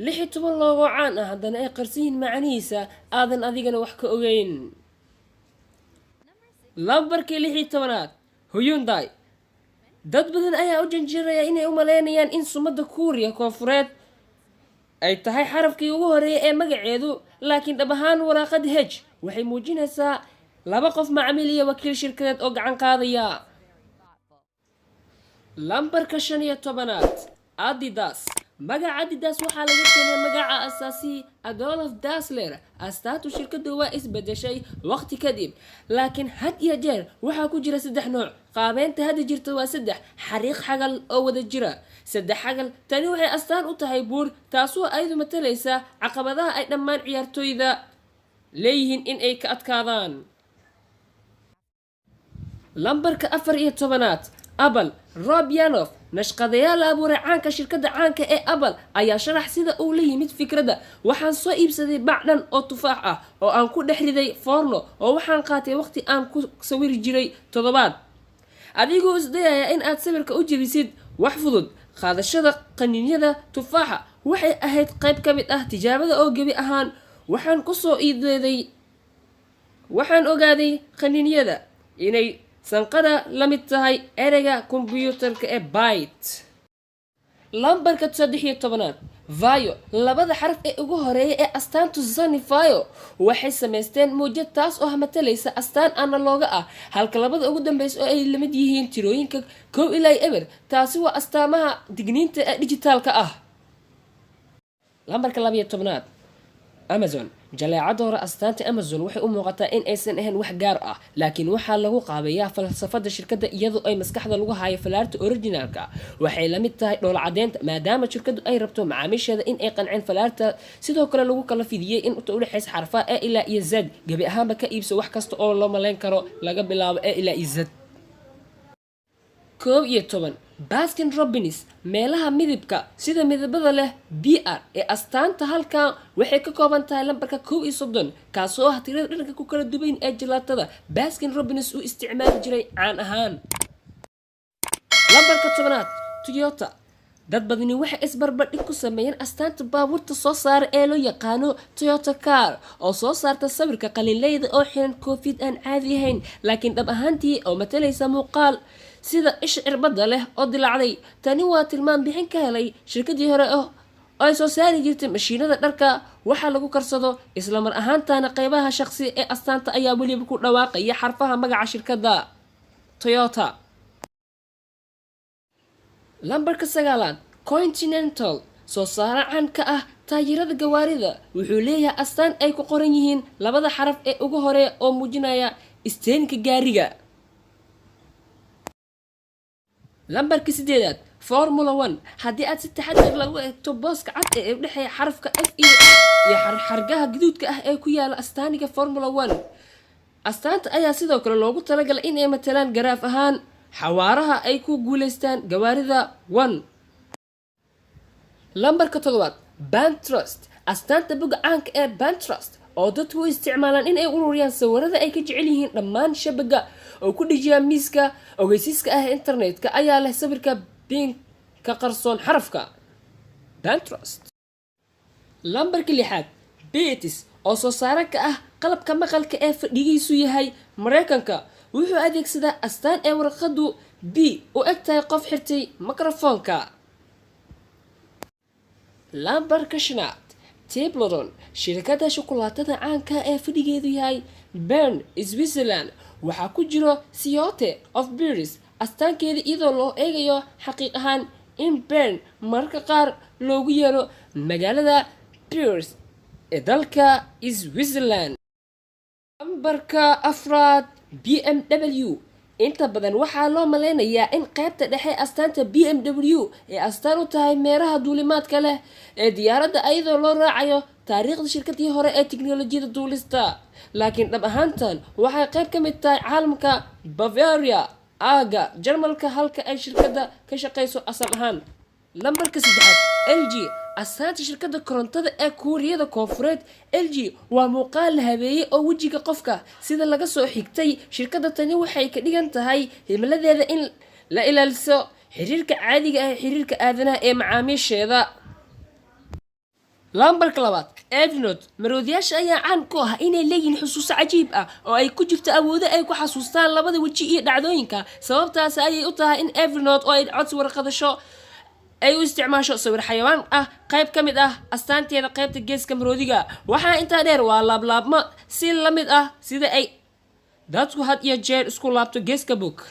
16 logo caan ah haddana ay qarsan yihiin macnihiisa aadan adigana wax ka ogeyn. Lambarkii 16aad, Hyundai. Dad badan ayaa u janjeeraya inay u maleynayaan in sumadda Kuuriya Koonfureed ay tahay xarafkii ugu horeeyay ee magaceedu, laakiin dhab ahaan waraaqada H waxay muujinaysaa laba qof, macmiil iyo wakiil shirkadeed oo gacan qaadaya. Lambarka 15aad, Adidas. Magaca Adidas waxaa laga keenay magaca asaasi Adolf Dassler. Astaantu shirkadu waa isbedeshay waqti kadib, laakiin had iyo jeer waxaa ku jira saddex nooc. Qaabeynta hadda jirta waa saddex xariiq xagal oo wada jira, saddex xagal. Tani waxay astaan u tahay buur, taasoo ayadu matalaysa caqabadaha ay dhammaan ciyaartooyda leeyihiin in ay ka adkaadaan. Lambarka 14aad, Apple. Rob Janoff, nashqadayaal abuuray caanka shirkadda caanka ee Apple, ayaa sharax sida uu la yimid fikradda: "Waxaan soo iibsaday bac dhan oo tufaax ah oo aan ku dhex riday foorno, oo waxaan qaatay waqti aan ku sawiri jiray toddobaad." Adigoo isdayaya in aad sawirka u jebisid wax fudud, qaadashada qaniinyada tufaaxa waxay ahayd qayb ka mid ah tijaabada, oo gebi ahaan waxaan kusoo iideeday, waxaan ogaaday qaniinyada inay sanqada la mid tahay ereyga kombiyuutarka ee byte. Lambarka 13aad, Vayo. Labada xaraf ee ugu horeeya ee astaantu Sony Vaio waxay samaysteen mawjad, taas oo matalaysa astaan analog ah, halka labada ugu dambeysa oo ay lamid yihiin tirooyinka 1 ilaa 0. Taasi waa astaamaha digniinta ee dijitaalka ah. Lambarka 12aad, Amazon. Jaleecada hore astaanta Amazon waxay u muuqataa in aysan ahayn wax gaar ah, laakiin waxaa lagu qaabeeyaa falsafada shirkadda iyadoo ay maskaxda lagu hayo. Falaarta originalka waxay la mid tahay dhoola cadeynta, maadaama shirkaddu ay rabto macaamiisheeda in ay qanceen. Falaarta sidoo kale lagu kala fidiyey in inta udhexeysa xarfaha A ilaa iyo Z. Gebi ahaanba ka iibso wax kasta oo loo malayn karo laga bilaabo A ilaa iyo Z. 11, Baskin Robbins. Meelaha midabka sida midabada leh BR ee astaanta halkan waxay ka kooban tahay lambarka 31, kaasoo ah tirada dhanka ku kala duwayn ee jalaatada Baskin Robbins uu isticmaali jiray caan ahaan. Lambarka 10aad, Toyota. Dad badani waxay isbarbardhig ku sameeyeen astaanta baabuurta soo saara ee loo yaqaano Toyota Car, oo soo saarta sawirka qalinleyda oo xiran koofid aan caadi ahayn, laakiin dhab ahaantii oo matalaysa muuqaal sida isha cirbada leh oo dilaacday. Tani waa tilmaam bixin ka helay shirkadii hore oo ay soo saari jirtay mashiinada dharka waxa lagu karsado. Isla mar ahaantana qeybaha shaqsi ee astaanta ayaa weliba ku dhawaaqaya xarfaha magaca shirkadda Toyota. Lambarka 9aad, Continental. Soo saare caan ka ah taayirada gawaarida wuxuu leeyahay astaan ay ku qoran yihiin labada xaraf ee ugu horeeya oo muujinaya isteenka gaariga. Lambarka 8aad, Formula One. Haddii aad si taxadar lagu eegto booska cad ee udhexeeya xarafka F iyo xargaha guduudka ah ee ku yaala astaaniga Formula One, astaanta ayaa sidoo kale loogu talagalay in ay matalaan garaaf ahaan xawaaraha ay ku guuleystaan gawaarida One. Lambarka 7aad, Pinterest. Astaanta boga caanka ee Pinterest, oo dadku u isticmaalaan in ay ururiyaan sawirada ay ka jecel yihiin dhammaan shabaga oo ku dhejiyaan miiska ogeysiiska ah ee internetka, ayaa leh sawirka pin ka qarsoon xarafka Pinterest. Lambarka 6aad, Beats, oo soo saare ka ah qalabka maqalka ee fadhigiisu yahay Mareykanka, wuxuu adeegsadaa astaan ee warqadu B u eg tahay qof xirtay mikrofoonka. Lambarka 5aad, Toblerone. Shirkadda shukulaatada caanka ee fadhigeedu yahay Bern, Switzerland, waxaa ku jiro Ciote of Paris astaankeeda, iyadoo loo eegayo xaqiiq ahaan in Bern mararka qaar loogu yeero magaalada Paris ee dalka Switzerland. Lambarka 4aad, BMW. Inta badan waxaa loo maleynayaa in qaybta dhexe astaanta BMW ay astaan u tahay meeraha duulimaadka leh ee diyaaradda, iyadoo loo raacayo taariikhda shirkadii hore ee tiknolojiyada duulista, laakiin dhab ahaantan waxay qayb ka mid tahay caalamka Bavaria, aaga Jarmalka halka ay shirkadda ka shaqeyso asal ahaan. Lambarka 3aad, LG. Astaanta shirkadda korontada ee Kuuriyada Koonfureed LG waa muuqaal la habeeyey oo wejiga qofka. Sida laga soo xigtay shirkadda, tani waxay ka dhigan tahay himiladeeda in la ilaaliso xiriirka caadiga ah ee xiriirka aadanaha ee macaamiisheeda. Lambarka labaad, Evernote. Maroodiyaasha ayaa caan ku ah inay leeyihiin xusuuso cajiib ah oo ay ku jirto awoodo ay ku xasuustaan labada weji iyo dhacdooyinka. Sababtaasi ayay u tahay in Evernote oo ay codsi warqadasho ay u isticmaasho sawir xayawaan ah qayb ka mid ah astaanteeda qaybta geeska maroodiga. Waxaa intaa dheer, waa laablaabmo si la mid ah sida ay dadku had iyo jeer isku laabto geeska bog.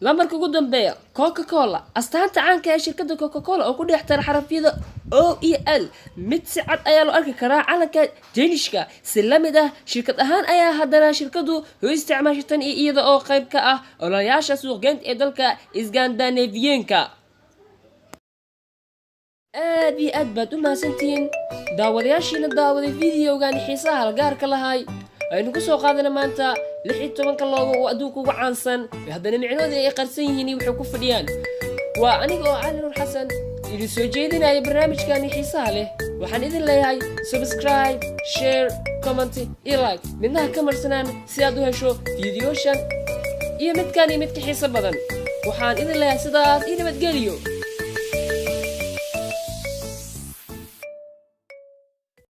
Lambarka ugu dambeeya, Coca Cola. Astaanta caanka ee shirkadda Coca Cola oo ku dhex tara xarafyada O iyo L mid si cad ayaa loo arki karaa calanka Deenishka. Si la mid ah shirkad ahaan ayaa haddana shirkadu u isticmaashay tan iyo iyada oo qayb ka ah ololayaasha suuqgeynta ee dalka Iskandanefiyenka. Aad iyo aad baad u mahadsantihiin daawadayaashiina daawaday videogan xiisaha gaarka lahay aynu ku soo qaadana maanta 16-ka logo oo adduunka ugu caansan, haddana micnoodii ay qarsan yihiin iyo waxay ku fadhiyaan. Waa aniga oo Cali Nuur Xasan idin soo jeedinaya barnaamijkani xiisaha leh. Waxaan idin leeyahay subscribe, share, comment iyo like midnaha ka marsanaan si aad u hesho fiidiyooshan iyo midkan iyo midka xiiso badan. Waxaan idin leeyahay sidaas iyo nabadgeliyo.